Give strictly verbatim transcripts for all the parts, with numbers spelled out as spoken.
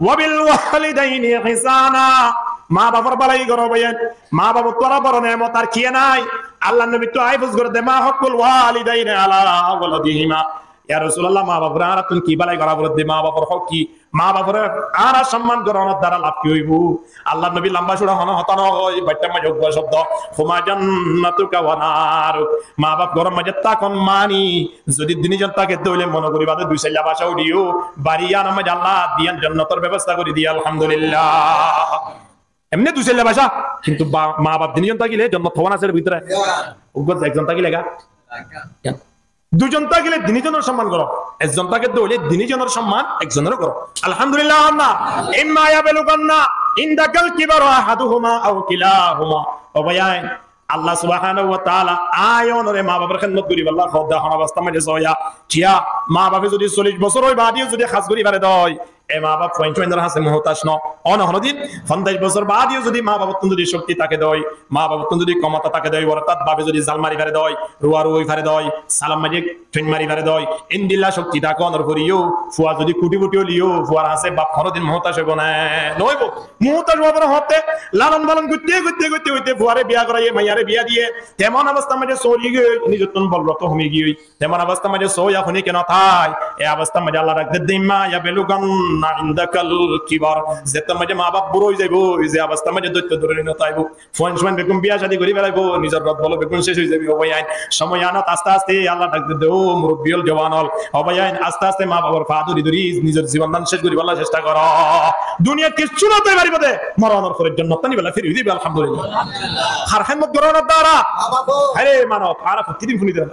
"Wa bil walidaini ihsana." Maa bafor bálai goró báiyain. Maa bafottú aró boro neemot ar kiyé nái. Allar nobittú aifus gorédde, "Ma haqqul walidaini ala waladihima." Ya Rosulallah, maa baforé añárattún ki bálai gorá foredde? Maa bafor hók ki? Maa baforé añára somman gorónor duara laf ki óibo? Allar nobi lamba cúra hono hotá no hoói, baiththár maze uggwá cobdo, "Huma jannatuka wa naruk." Maa baf góror maze tákon mani, zodi dinizon táke dóile mone gorí bade dui sailla bacá uçiyó, bari yíanor maze Allah diyan jonnotor bebosta gorí diye, alhamdulillah. Emne dui sailla bacá, kintu ba-, maa baf dinizon tákile jonnot hobá na asé bútore? Uggwá ekzon tákile ga? Duizon tákile dinizonor somman goró, ekzon táke dóile dinizonor somman ekzonoré goró. Alhamdulillah, anna. "Imma yablughanna indakal kibara ahaduhuma aw kilahuma." Ó báiyain, Allah subhanahu wa taala aññí onoré maa bafor hédmot goríbolla hoódde, hon obostár maze sóiya. Kiyá, maa bafe zodi sollic bosór ói baade yó zodi ham gorí fare dé, e maa baf fuain fuainor hañsé muhtáj no. One honodin, fonzaic bosór baade yó zodi maa bafottún zodi cókti táke dé, maa bafottún zodi kómota táke dé, ortát bafe zodi zal mari fare dé, ruwa ruwi ói fare dé, salor maze thuin mari fare dé, endilla cókti táke onor fore yó, fua zodi kuthipoti óile yó, fuar hañsé baf honodin muhtáj óibo né? Noóibo. Muhtáj óibo né hoódde, lalon falon goitté, goitté, goitté, goitté, fuaré biya goráiye, maiyaré biya diye, temon obostár maze sóri giyói, nizottún bol rokto homi giyói. Temon obostár maze sóiya hone kiyá no tái, e obostár maze Allah dhak dedde, "Imma yablughanna indakal kibar." Zettót maze maa baf bura ói zaibo, ze obostár maze dóitto dorori no táibo. Fuain fuain beggún biya cádi gorí felaibo, nizor rot bol beggún céc ói zaibo, ó báiyain. Somoi anot aste aste Allah dhak dedde, "Ó murubbi ól, jowan ól, ó báiyain, aste aste maa bafor fa dóri dóri nizor zibon dán céc goríbolla cesta goró. Duniyat kessú no tái faribó dé, moronor fore jonnot tán ibálla feri ói zaibo, alhamdulillah." Har hédmot gorónor duara. Hare manob, añára fottí din fúni dé.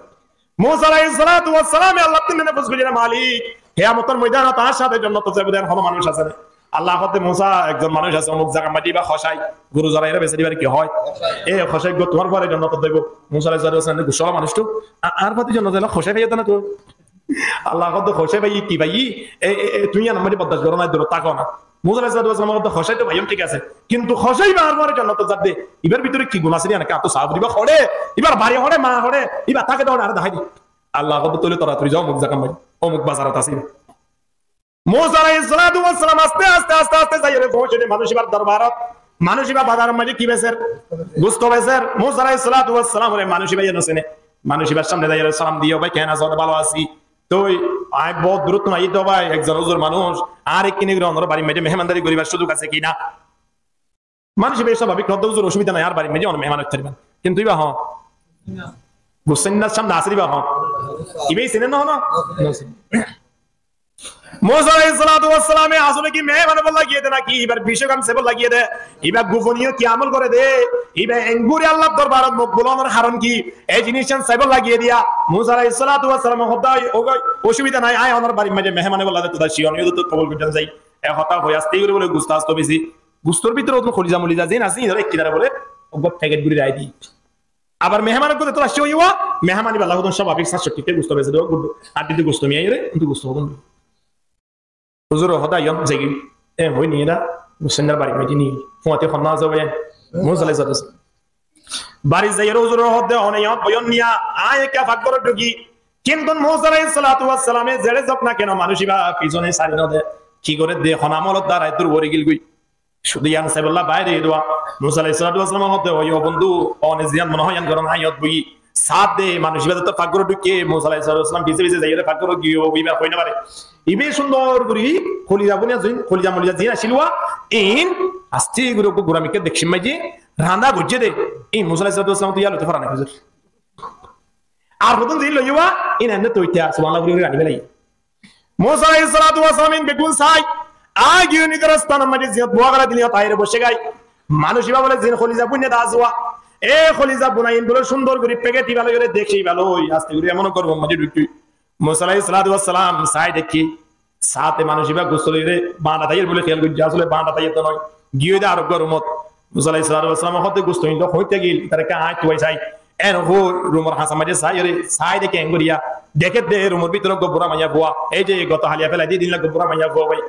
Musa alaihissalatu wassalame Allattú nefos goijjé, "Malik, kiyamotor moidanot añár sáte jonnotot zaibo dé hono manúic asé né?" Allah hoódde, "Musa, ekzon manúic asé, omuk zagar maze ibá kocai, goru zorai ere besé ibáre ki hoó? E kocai gó, tuáñr fuare jonnotot zaibo." Musa alaihissalatu wassalam guccá ola manúic tó, "A-, añár fuare jonnotot zaile kocai faiyó dé na tuñí?" Allah hoódde, "Kocai faiyí, ki faiyí? E, e, e, tuñí yíanor maze bordac goró na, durot táko na." Musa alaihissalatu wassalam hoódde, "Kocai tó faiyum, thík asé, kintu kocai ibá añár fuare jonnotot zadde, ibár bútore ki gun asé dé, yían ekká añáttu saá foribo, ibá hoçé, ibár bari hoçé, maa hoçé, ibá táke dé hoçé, añáre dahái de." Allah hoódde, "Tóile toratori zaó omuk zagar maze, omuk bazarot asé ibá." Musa alaihissalatu wassalam aste aste aste aste zaiyóre foóñsede manúic ibár dorbarot. Manúic ibá bazaror maze ki beser? Gusto beser. Musa alaihissalatu wassalamore manúic ibáye no sene. Manúic ibár samne zaiyóre salam diye, "Ó bái, keén asó?" "Bála así." "Toi, añí bout durottún aiyí dé bái, ekzon uzur manúic, añáre kine gorí onor barir maze mehémandari goríbar cúzuk asé ki na?" Manúic ibáye swababik hoódde, "Uzur, ocubida nai, añár barir maze onor meheman óit fariban." Kintu ibá hoó, gusto innar samne asé ibá hoó, ibá sine no hoó? Musa alaihissalatu wassalame asóle ki meheman óibolla giyé dé naki ibár bicóy ham saibolla giyé dé? Ibá gufoniyo ki amol goré dé? Ibá enggúri Allar dorbarot mokbul ónor haron ki? E jinis yián saibolla giyé dé. Musa alaihissalatu wassalame hoódde, "Ó bái, ocubida nai, añí onor barir maze meheman óibolla zaitó dé, cíyon yó zaitó, kobul goijjón zai." E hotá hoi aste gorí bóle gusto asto besi, gustor bútore ótun holiza moliza ziín asé, íinore ekkenare bóle uggwá peket gorí raái diyé. Abar meheman uggwá zeto aiccé óiye, meheman ibálla hoódun swababik sat sot tiya gusto besi dé, uggwá addí dé gusto miyai re, kintu gusto hoódun. Uzur, hoódde aiyón, zaigói. E, hoi niyé dé, Musa nár barir maze niyé. Fuañti honnúa asé bái? Musa alaihissalatu wassalam. Barit zaiyóre uzuror hoódde, "One yían boiyón niya, añí ekká fakgorot dhuki." Kintu Musa alaihissalatu wassalame zeçé zok na keno, manúic ibá fisone sári no de. Ki goré dé, hon amolor duara eddur uore gilgói. Cúde yían saibolla baire dé. Musa alaihissalatu wassalame hoódde, "Ói, ó bondú, one ziyán mone hoó yían gorón, añí yót boiyí." Saá de manúic ibá zeto fakgorot dhukké, Musa alaihissalatu wassalam fise fise zaiyóre fakgorot giyé, ibá hoi no fare. Ibá cúndor gorí holiza buniya ziín, holiza moliza ziín accíl, íin aste gorí uggwá gura mikká dekcíl maze randa goijjé dé. Íin Musa alaihissalatu wassalam ottu yían loito fare na, huzur. Ar hodún ziín loiyé, íin enne toitta, subhanallah, gorí gorí rani felaiyé. Musa alaihissalatu wassalam íin beggún sai, aigiyói nizor estánor maze ziyót bowa gorá dile yót aiyóre boiccé goi. Manúic ibá bóle ziín holiza buniya dé asé, e holiza buniya íin bóle cúndor gorí peket ibá loiyóre dekcé, ibá loi aste gorí emon gorfor maze dhukkí. Musa alaihissalatu wassalam sai dekké, sáte manúic ibá gusto loiyóre bañda táiyar bóle kéyal goijjé, asóle bañda táiyar to noó. Giyói dé ar uggwá rumot. Musa alaihissalatu wassalame hoódde, "Gusto ín to hoitte gil, tará ekká añí tuwai sai." En hoi rumor hañsar maze saiyóre, sai dekké enggoriya. Deké dé rumor bútore uggwá bura maiyafua. Ei ze goto haliya felai diyé, endilla uggwá bura maiyafua bái.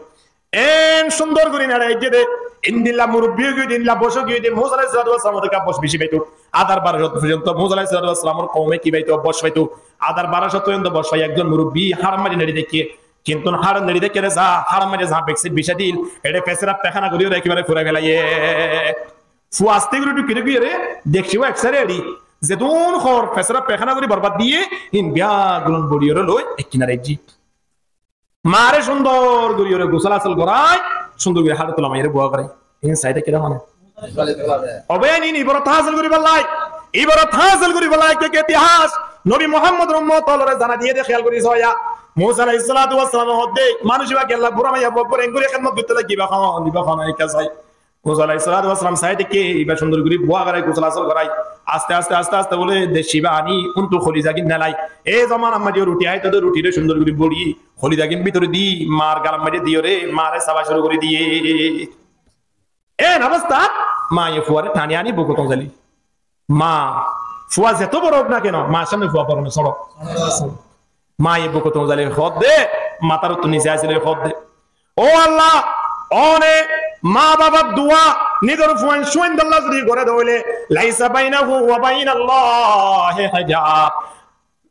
En cúndor gorí neçe aijjé dé, endilla murubbi ói giyói dé, endilla boc ói giyói dé, Musa alaihissalatu wassalamor ekká boc beci faito. Házar baró cót foijjonto Musa alaihissalatu wassalamor koume ki faito, boc faito. Házar baró cót foijjonto boc fai ekzon murubbi háram maze neçe dekké. Kintu háçor neçi táikkoré za, háçor maze za bekse bicá dil, eçé fesraf fekhána goríyoré ekebare furai félaiye. Fua asté gorí dhuki dhuki ore dekcíbo ek sáre eçí. Zetún hoór fesraf fekhána gorí borbad diye, hín biyaggún bori ore loi ek kinare aijjé. Maare cúndor gorí ore gusól asól gorái, cúndor gorí háçe tula maiyóre búa gorái. Hín saité kiyá mane? Óbe, hín ibrot hásil goríbolla, ibrot hásil goríbolla ek itihas. Nobi Muhammodor ummot ólore zana diyé de, kéyal gorí sóiya. Musa alaihissalatu wassalam hoódde, manúic íba kiyólla bura maiya fua uggwar engorí hédmot goittó lagé, íba hon, íba hon, ekká sai. Musa alaihissalatu wassalam saái deikkí, íba cúndor gorí búa gorái, gusól asól gorái. Aste, aste, aste, aste bóle, de cíba aní, úntu holizagín nelai. E zomanar maze ruthi aitó de, ruthiré cúndor gorí bori, holizagín bútore di, maar galar maze diyoré, maare saba cúru gorí diyé. En obostát, maaye fuare tani aní bukot uzailé. Maa, fua zeto boro ók na keno, maar samne fua boro no sóro. Maaye bukot uzailé hoódde, matár uore nise asíl hoódde. Ó Allah, one maa babar dua, nizor fuain cúindolla zodi goré de óile, laisa bainahu wa bainallahi hijab.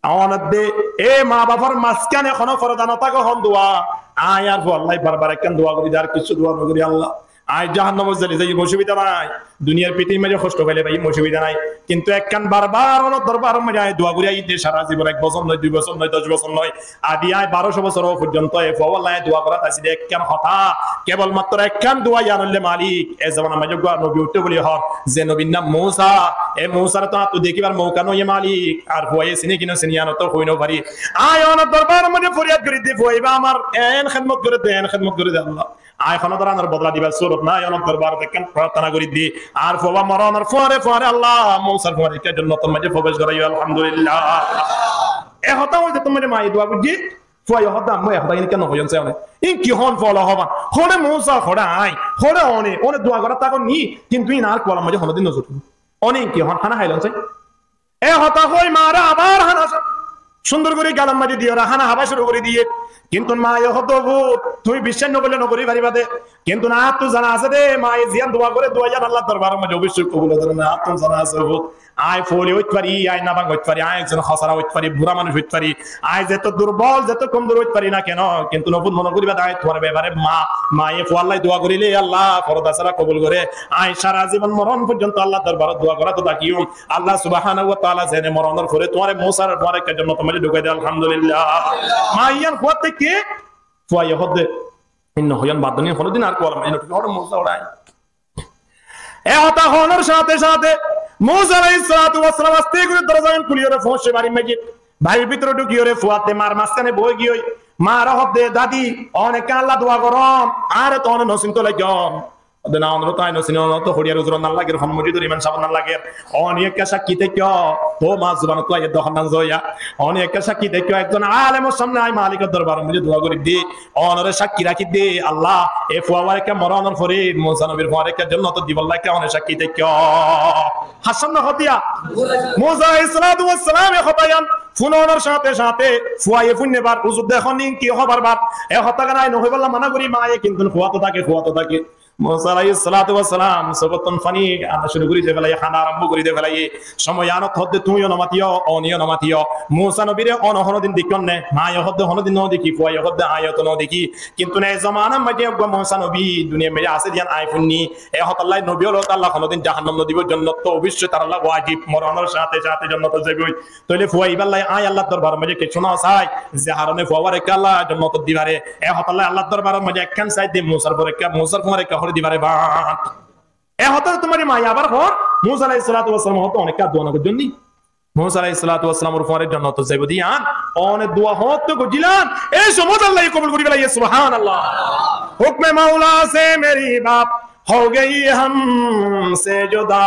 Añárar de e maa babar mazkáne honó forda no táke hon dua. Añí ar fuallai barbar ekkán dua gorí de, ar kissú dua no gorí, Allah. Añí jahannamot zoli zai, osubida nai. Duniyar fittír maze hosto faile bái, osubida nai. Kintu ekkán barbar onor dorbaror maze añí dua gorí aiyí de, sara zibon ek bosór noi, dui bosór noi, doc bosór noi. Adi añí baró cót bosór foijjonto e fuallai dua gorát así de ekkán hotá. Kebol matro ekkán dua, yián óilde Malik. E zomanar maze uggwá nobi uiththé buli hoór, ze nobir nam Musa, e Musare to añáttu dekíbar mouka no óiye Malik, ar fuaye sine ki no sine yián to hoi no fari. Añí onor dorbaror maze foriyad gorí de, fua íba amar en hédmot goré de, en hédmot goré de Allah. Añí honó dóronor bodola dibar surot nái, onor dorbarot ekkán prarthona gorí de. Ar fua íba moronor fuare, fuare Allah, Musar fuare ekká jonnotor maze forobec goráiyo, alhamdulillah. E hotá hoódde, tómare maaye dua goijjé, fuaye hoódde, ammá, e hotá gín kiyá no hoiyón sai one? Ín ki hoón fua ókkol hoban? Hoçé Musa, hoçé añí, hoçé one, one dua gorát tákon ni, kintu ín añár kualar maze honódin no zor. One ín ki hoón, hána háilon sai. E hotá hoi maare abar hána cúndor gorí galar maze diyóre hána hába cúru gorí diyé. Kintu maaye hoódde, "Ó fut, tuñí biccác no goille no gorí faribá de." Kintu añáttu zana asé de, maaye ziyán dua goré, dua yián Allar dorbaror maze oboicco kobul óibo de, añáttu zana asé, ó fut. Añí foóli óit fari, añí nafang óit fari, añí ekzon hosara óit fari, bura manúic óit fari, añí zeto durbol, zeto komzur óit fari na keno, kintu ó fut mone goríba de añí tuáñr befare maa, maaye fuallai dua goríle Allah forda sára kobul goré. Añí sára zibon moron foijjonto Allar dorbarot dua gorát tákiyum. Allah subhanahu wa taala zene moronor fore tuáñre Musare tuáñre ekká jonnotor maze dhukai de, alhamdulillah. Maa yián hoódde ki? Fuaye hoódde, ín no hoiyón, bad diyón, honódin añár kualar maze no dhukiyo, hoçé Musa, hoçé añí. E hotá honor cáñte cáñte Musa alaihissalatu wassalam aste gorí doroza gán kúliyóre foóñiccé barir maze. Barir bútore dhukiyóre fuatte maar mazkáne boói giyói. Maare hoódde, "Dadi, one ekká Allah dua goron, añáre to one no sinto laiggón." Ódde na, onore to añí no sini, onore to hoçiyar uzurot no lager, hon mosjidor imam sábot no lager. One ekká sákki táikko, tuáñr zubanottu aiyér de hon nan zoiya. One ekká sákki táikko, ekzon alemor samne añí Malikor dorbaror maze dua gorí de. Onore sákki rakí de, Allah, e fua íbar ekká moronor fore Musa nobir fuare ekká jonnotot dibolla ekká one sákki táikko. Hassam no hoódde ya? Musa alaihissalatu wassalam e hotá yián funonor cáñte cáñte fuaye fúinne bar, "Uzur dekón ín ki hobar bar." E hotá gán añí no hoibolla mana gorí, maaye kintu kuwá to táke, kuwá to táke. Musa alaihissalatu wassalam sókottún faní ana cúru gorí de félaiye, hána arambo gorí de félaiye. Cómoi yiánot hoódde, "Tuñíyo no matiyo, oneyo no matiyo." Musa nobire one honódin deikkón né? Maaye hoódde, "Honódin no dekí." Fuaye hoódde, "Añíyo to no dekí." Kintu e zomanar maze uggwá Musa nobi duniyar maze asé de yián añí fúinni. E hotálla nobi ókkol ólla Allah honódin jahannam no dibo, jonnot to oboicco taralla wajib, moronor cáñte cáñte jonnotot zaiboi. Tóile fua íballai añí Allar dorbaror maze kessú no sai, ze harone fua íbare ekká Allah jonnotot di fare. E hotálla Allar dorbaror maze ekkán sai de, Musar fore ekká, Musar fuare ekká hoçé di fare bad. E hotá tuáñre maaye abar hoór, Musa alaihissalatu wassalam hoódde, "One ekká dua no goijjón ni?" Musa alaihissalatu wassalamor fuare jonnotot zaibo de yián, one dua hoódde goijjílan, e cómot Allaye kobul gorí félaiye, subhanallah. حکم مولا سے میری باپ ہو گئی ہم سے جدا،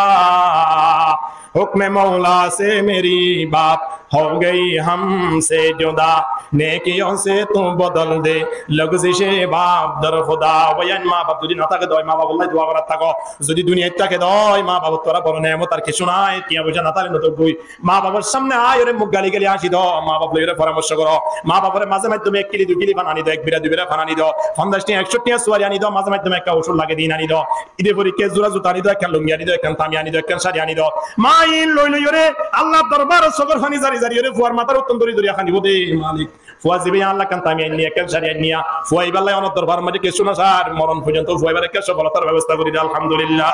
حکم مولا سے میری باپ ہو گئی ہم سے جدا، نیکیوں سے تو بدل دے لغزش باپ در خدا۔ Bái, maa baf zodi no táke de, maa bafolla dua gorát táko. Zodi duniyait táke de, maa baf tuáñra boro neemot ar kessú nai, tiañ foicá no tákle no tákgoi. Maa bafor samne aiyóre muk gali gali añci do, maa baf loiyóre foramorco goro. Maa bafore maze maiddome ek kili dui kili fan ani do, ek bira dui bira fan ani do, fonzaic tiañ ekcó tiañ suwari ani do, maze maiddome ekká ocud lage din ani do. Ide forikka zura zuta ani do, ekkán lungi ani do, ekkán tami ani do, ekkán cari ani do. Maa iín loi loiyóre Allar dorbarot sókor faní zari zariyóre fuar matár uttun dóri dóri hañdibo de, Malik. Fua zibá yián lakkán tami ainniya, kessari ainniya. Fua ibálla onor dorbar maze kessú no sar, moron foijjonto fua ibáre kessú bolotar bebosta gorí de, alhamdulillah.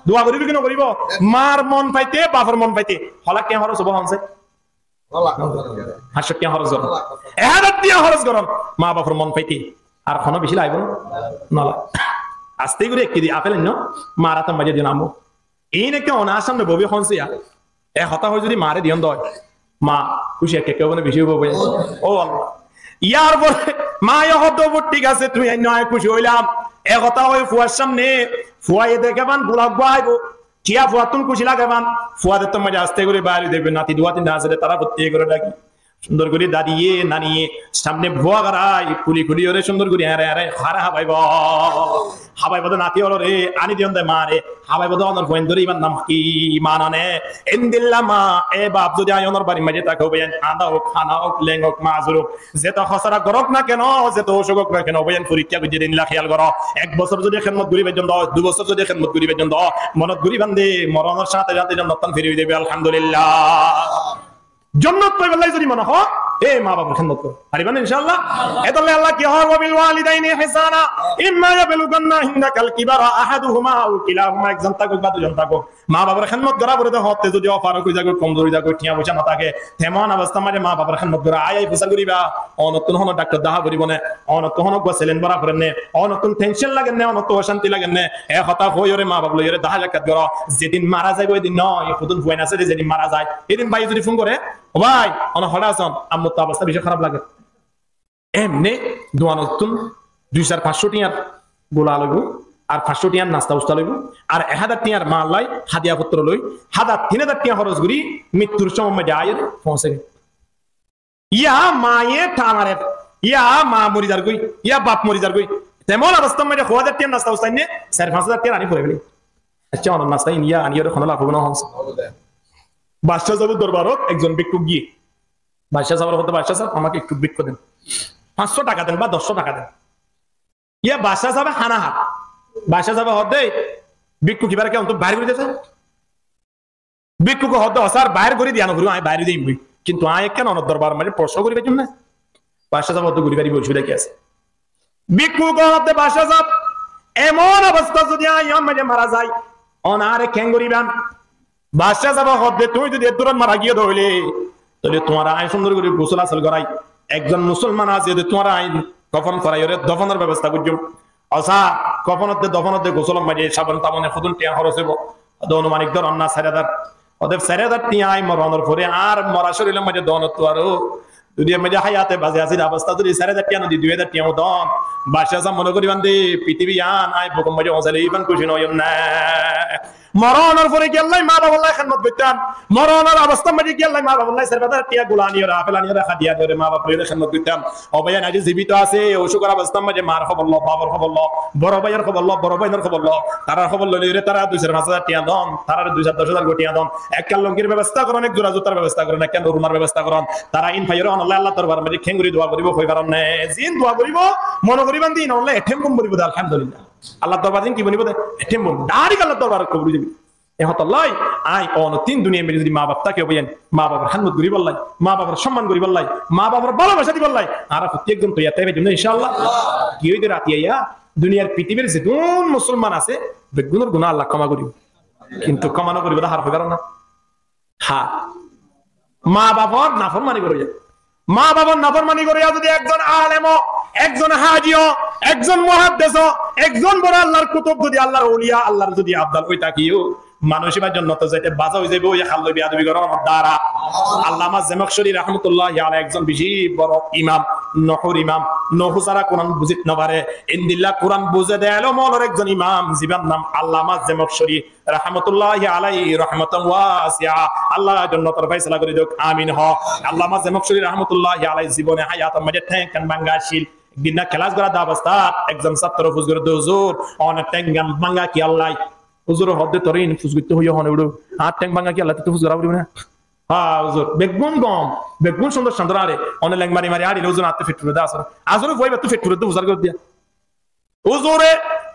Dua goríbo ki no goríbo? Mar mon faite, bafor mon faite. Hola ki horos óibo honse? Fañsshó tiañ horos goron. Ek házar tiañ horos goron. Ma bafor mon faite. Ar hono beci laibo no lage. Aste gorí ekkedi apel no, mar átor maze diyon ammo. Iín ekká onor samne bobi honse ya. E hotá hoi zodi mare diyon doi. Ma kúci ekká ekká óibo ne beci óibo boi. Ó Allah. Yar fore ma ye hoó de, "Thík asé, tui ainno, añí kúci óilam." E hotá hoi fuar samne, fuaye deké ban gula gua aibo. Thiañ fuattún kúci lage ban, fua dettór maze aste gorí bair ói zaibo, nati duwa tinna asé de, tará fottí gorí daki. Cúndor gorí dadiye, naniye, samne bua garai, kuli kuli ore cúndor gorí eñre eñre hare habaibo. Habaibo de nati ólore, ani diyon de mare, habaibo de onor fuain dóri, ibar nam ki? Manane, endilla ma, e baf zodi añí onor barir maze táke, óiyan, añda ók, hana ók, leng ók, mazur ók, zeto hosara gorok na keno, zeto ocúk ók na keno, óiyan forikká goijjé de endilla kéyal goró. Ek bosór zodi hédmot gorí faijjón de, dui bosór zodi hédmot gorí faijjón de, monot gorí bande, moronor sáñte sáñte jonnottán firi ói zaibo, alhamdulillah. Jonnot faibolla zodi mone hoó, e ma bafor hédmot goró. Fariba né, inshaAllah? Etolla Allah ki hoó, "Wa bil walidaini ihsana, imma yablughanna indakal kibara ahaduhuma aw kilahuma", ekzon tákok ba duizon tákok. Ma bafor hédmot gorá fore de, hoótte zodi ofarok ói zagói, komzor ói zagói, thiañ foicá no táke, temon obostár maze ma bafor hédmot gorá, aái aái fusár goríba, onottún hono daktor dahá foribó né, onottún hono gua selen bóra forer né, onottún tencon lager né, onottún ocánti lager né, e hotá hoiyóre ma baf loiyóre dahá sakkát goró, zedin mara zaibo edin no, e hodún fuain asé de zedin mara zai, edin báiye zodi fún goré, "Ó bái, one hoçé asón? Ammór to obostá beci hóraf lager." Emne duanottún dui sair fañssó tiañr gula loibo, ar fañssó tiañr nasta usta loibo, ar ek házar tiañr mallai hadiya fottoro loi, házar tin házar tiañ hóros gorí mittur cómot maze aiyóre foóñsai. Yá maye thanar, yá ma mori zargói, yá baf mori zargói. Temon obostár maze ek házar tiañr nasta usta ainne, sair fañs házar tiañr ani fore félaiye. Accá, onor nasta iín yá aniyóre hono laf óibo né hoóñsai? Baccá sábor dorbarot ekzon bikkhuk giyé. Baccá sábore hoó de, "Baccá sáb, amáke ekku bikku den. Fañssó taka den ba doccó taka den." Yá baccá sábe hána hár. Baccá sábe hoó de, "Bikku ibáre ki ontú bair gorí de sár?" Bikkhuke hoó de, "Ó sár, bair gorí diya no foribó, añí bair ói zaiyum goi. Kintu añí ekkán onor dorbar maze proshno gorí faijjum né?" Baccá sábe hoó de, "Gorí faribá, osubida ki asé?" Bikkhuke hoó de, "Baccá sáb, emon obostá zodi añí yar maze mara zai, one añáre keén goríban?" Baccá sábe hoó de, "Tuñí zodi edduran mara giyó de óile, tóile tuáñre añí cúndor gorí gusól asól gorai, ekzon musolman asé de tuáñre añí kofon foraiyóre dofonor bebosta goijjum." Ó sár, kofonot de, dofonot de, gusólor maze sabon tabone hodún tiañ hóros óibo? Hoó de, "Onumanik dóron na, sair házar." Hoó de, "Sair házar tiañ añí moronor fore añár mora córilor maze donottú aró duniyar maze háyate bazi así de obostá zodi sair házar tiañ no di dui házar tiañ don, Baccá sáb, mone goríban de, fitibí yián añí bukor maze foóñsaile iban kúci no óiyum né." Moronor fore kiyólla ma bafolla hédmot goittam? Moronor obostár maze kiyólla ma bafolla sair fañs házar tiañ gula aniyóre, apel aniyóre, hadiya aniyóre ma baf loiyóre hédmot goittam? Ó báiyain, aijjó zibito asé, ocúkor obostár maze mar hóbor lo, bafor hóbor lo, boro báiyor hóbor lo, boro báinor hóbor lo, tarár hóbor loi loiyóre tará dui sair fañs házar tiañ don, taráre dui sair doc házar goi tiañ don, ekkán longir bebosta goron, ek zura zutar bebosta goron, ekkán runar bebosta goron, tará iín faiyóre onolla Allar dorbar maze keéngorí dua goríbo hoi faron né? Ziín dua goríbo, mone goríban de iín onolla ethémbombor óibo de, alhamdulillah. Allar dorbar din ki bonibo de? Ethémbom. Dairek Allar dorbar kobul ói zaibo. E hotálla añí onottún duniyar maze zodi ma baf táke, óiyan, ma bafor hédmot goríbolla, ma bafor somman goríbolla, ma bafor bálobasa dibolla, añára fottí ekzon toiyar táki faijjum né, inshaAllah? Ki óiye de rati aiyá, duniyar fitibir zedún musolman asé, beggúnor guná Allah kóma goríbo. Kintu kóma no goríbo de hár hoi faron na. Há. Ma bafor naformani goróya. Ma bafor naformani goróya zodi ekzon alem ó, ekzon haji ó, ekzon muhaddes ó, ekzon boro Allar kutub zodi Allar ouliya, Allar zodi abdal ói tákiyo, manúic ibá jonnotot zaite baza ói zaibo, ói halloi beyadobi gorónor dara. Allama Zemokshori rahmatulláhi alaihi ekzon beci boro imam, nohur imam, nohu sára Kuran buzit no fare, endilla Kuran buze de elom ólor ekzon imam, zibar nam Allama Zemokshori rahmatulláhi alaihi rahmatan wasi'a. Allah jonnotor faisala gorí douk, amin hoó. Allama Zemokshori rahmatulláhi alaihi zibone hayator maze théng ekkán báñga accíl. Ek din kelas gorá de obostát ekzon sáttore fus gorér de, "Huzur, one théng ekkán báñga kiyólla?" Huzure hoó de, "Toré iín fus goitté hoiyé hone uçó? Añár théng báñga kiyólla? Tui fus gorá foribó na?" "Há huzur, beggún gom, beggún cúndor cúndor añáre, one leng mari mari añárile huzur, añáttu fet fure de asóre. Asóre fuaibáttu fet fure de fusár gorér de." Huzure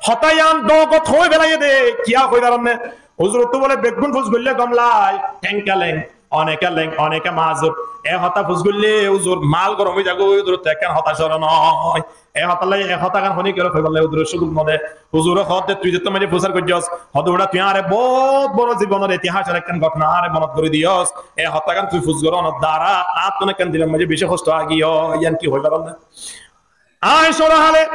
hotá yián dhoóñkot hoói félaiye de, kiyá hoi faron né? Huzurottú bóle beggún fus goillé gom lai, théng ekkán leng. Oneke leng, oneke mazur. E hotá fus goille, huzur, mal gorom ói zagói, huzur, te ekkán hotá córo noó. E hotá lai, e hotá gán honikore hoibar lai huzure cúzuk no de. Huzure hoó de, tui zettót maze fusár goijjós, hoó de uçá tui añáre bout boro zibonor itihasor ekkán gótona añáre monot gorí diyós. E hotá gán tui fus gorónor dara añáttun ekkán dilor maze beci hosto agiyó, yián ki hoibar na? Añí córo hále,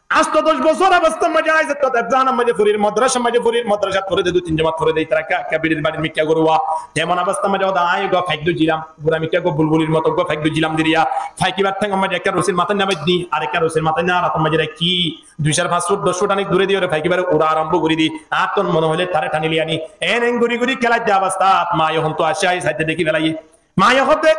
asto doc bosór obostár maze añí zettót efzóhanor maze forir, modorasar maze forir, modorasat fore de, dui tin jomat fore de, ítara ekka, ekka birir barir mikká goruwa. Temon obostár maze óda añí uggwá faik dóijjilam, gura mikká uggwá bulbulir moto uggwá faik dóijjilam diriya. Faikibar théngor maze ekkán rosir matá nabaiddi, ar ekkán rosir matá na ar ator maze raikki, dui sair fañs fut, doc fut anik dure diyóre faikibare ura arambo gorí di. Añáttun mone hoile tare tani loi ani. En en gori gori kelaidde obostát maye hontu aiccé, añí saite deki felaiye. Maye hoó de,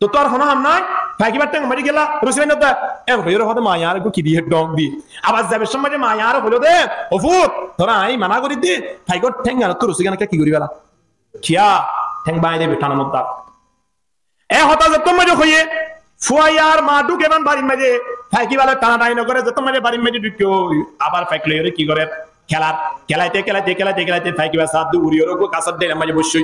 "Tottú ar hono ham nai, faikibar théngor maze gela, rosi bainno de." En hoiyóre hoó de maye añáre uggwá ki diye, dhok diye. Abar zaibar somot maze maye añáre hoilo de, "O fut, tore añí mana gorí de, faikor théng anottú rosi gán ekka ki gorí fela." Kiyá? Théng báñgi dibo, thanor moddé. E hotá zettót maze hoiye, fuaye ar ma dhuke eban barir maze, faikiba loi tana tani no gore, zettót maze barir maze dhukke ói, abar faik loiyóre ki gorer? Kelar. Kelaite, kelaite, kelaite, kelaite, faikiba saat de uriyóre uggwá gasór dherar maze boiccé.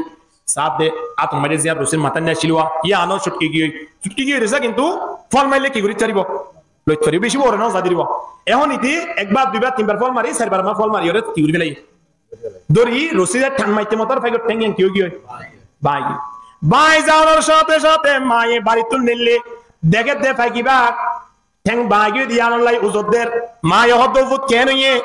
Saat de, ator maze ziyán rosir matá niya cíluwa, yián ó cutki giyói. Cutki giyói resa kintu fol maille ki gorí faribo? Loi faribo, beci boro no za diribo. Ehón ite ekbar, duibar, tinbar fol mari, sairbar ma fol mari, ore ki gorí felaiye? Dóri, rosi de than maite motor faikor théng yián ki ói giyói? Báñgi. Báñgi zaonor sáte sáte maye barittún neille, deké de faikiba théng báñgi giyói de, yián olla uzor der. Maye hoó de, "O fut, ken óiye?"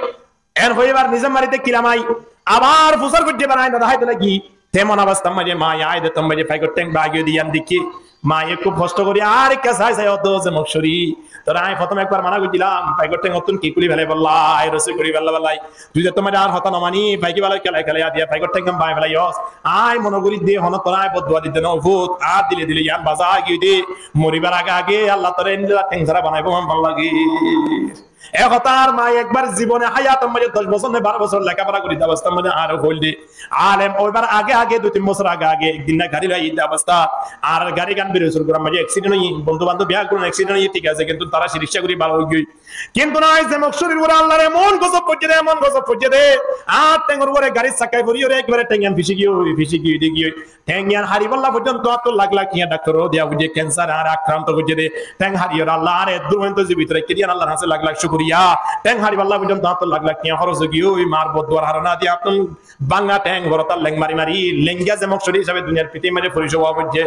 En hoibar nize mari de kilamai. Abar fusár goijje, banai no dahái de lagi. Temon obostár maze maye aide, temon maze faikor théng báñgi giyói de yián dekí. Maye kúb hosto gorí ar ekka sai sai hoó de, "O zemok córi, tore añí fottóm ekbar mana goijjilam, faikor théng ottún ki kúli felai bolla, añí rosi kúli fela bolla. Tui zettót maze ar hotá no mani, faikiba loi kelai kelai adiya faikor théng gán báñgi felaiyós. Añí mone gorí de hono tore añí bodduwa dite no, fut, ar dile dile yián baza giyói de, moribar age age Allah tore endilla théng sára banaibo man bála lagir." E hotá ar maye ekbar zibone hayator maze doc bosór ne baro bosór lekafora gorí de obostár maze añáre hoil de, alem óibar age age, dui tin bosór age age, ek din na gari loi aiyé de obostát, añárar gari gán Birosur gurar maze accident óiye, bondú bandob biyaggún accident óiye, thík asé, kintu tara cikitsa gorí bála ói giyói. Kintu nai, zemok córir uore Allar emon gozob foijje de, emon gozob foijje de, añár théngor uore garir sakkai foriyóre ekbare théng yián fici giyói, fici giyói de giyói. Théng yián háribolla foijjonto añáttu lak lak tiañ daktorore diya foijje, kensare añáre akranto goijje de. Théng háriyóre Allah añáre eddur foijjonto zibito raikké de yián Allar hañse lak lak cukuriya. Théng háribolla foijjonto añáttu lak lak tiañ hóros ói giyói, mar bodduwar harone de añáttun báñga théng, boro tar leng mari mari, lenggá zemok córi hísabe duniyar fitibir maze forico ówa foijje.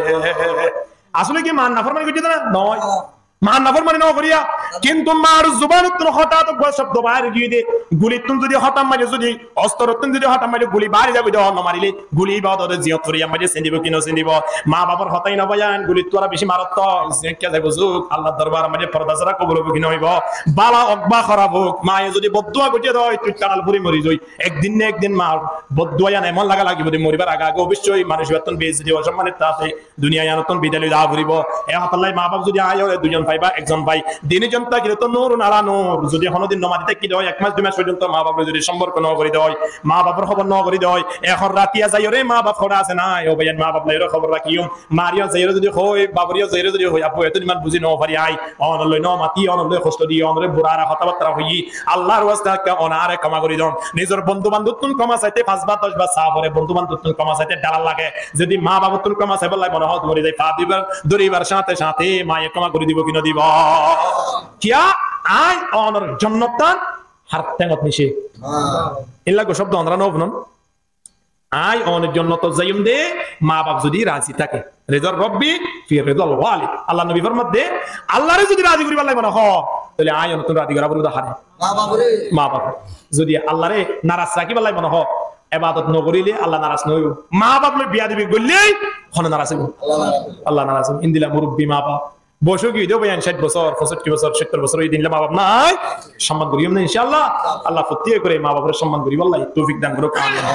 Asóle ki mar naformani goijjé de na? Noó. Mar naformani no goriya, kintu mar zubanottún hotát uggwá cobdo bair ói giyé de, gulittún zodi hotát maze zodi, ostorottún zodi hotát maze guli bari zagói de, no marile guli ibá de ziyót foriyar maze sindibo ki no sindibo? Ma bafor hotá no bayan, gulittú aró beci marattok, ziyán ki zaibo zuk, Allar dorbar maze forda sára kobul óibo ki no óibo? Bála ók ba hóraf ók, maye zodi bodduwa goijjé de, tui taral fori mori zoi, ek din na ek din mar bodduwa yián emon laga lagibo de, moribar age age oboicce manúic ibattún beizzoti, osommanit asé. Duniya yíanottún bidai loi za foribo. E hotálla ma baf zodi añáre duizon fai ba ekzon fai, dini zon tákile to nurun ala nur. Zodi honodin no mati táki de ói, ek mas dui mas foijjonto ma baf loi zodi somporko no gori de ói, ma bafor hóbor no gori de ói, ehón ratiya zaiyóre ma baf hoçé asé nái, ó báiyain, ma baf loi hóbor rakiyum. Mariyó zaiyóre zodi hoi, baforiyó zaiyóre zodi hoi, "Abbu, etún iman buzi no fari añí, onor loi no mati, onor loi hosto di, onore bura hotábatta hoiyi, Allar wasta ekka one añáre koma gori don." Nizor bondu bandobottún koma saite fañs bar doc bar sa fore, bondu bandobottún koma saite dalal lage. Zodi ma babottún koma saibolla mone hoó, mori zai, fa duribar, duribar sáñte sáñte maye koma gori dibo ki no dibo? Kiyá? Añí onor jonnottan har théngot nici. Illa go cobdo onora no funon. Añí onor jonnotot zaiyum de, ma baf zodi razi táke. Ridar Robbi fi ridal walid. Allar nobi format de, Allare zodi razi goribolla mone hoó, tóile añí onottún razi gora foribo de hare? Ma bafore. Ma bafore. Zodi Allare naraz rakibolla mone hoó, ebadot no gorile Allah naraz no óibo. Ma baf loi beyadobi goille hone naraz óibo? Allah naraz óibo. Allah naraz óibo. Endilla murubbi ma baf. Boyos ói giyé de báiyain, cáit bosór, foñsótti bosór, sóttor bosór, endilla ma baf nái? Somman goriyum na, inshaAllah. Allah fottí gore ma bafore somman goribolla toufik dan gorouk. Amin.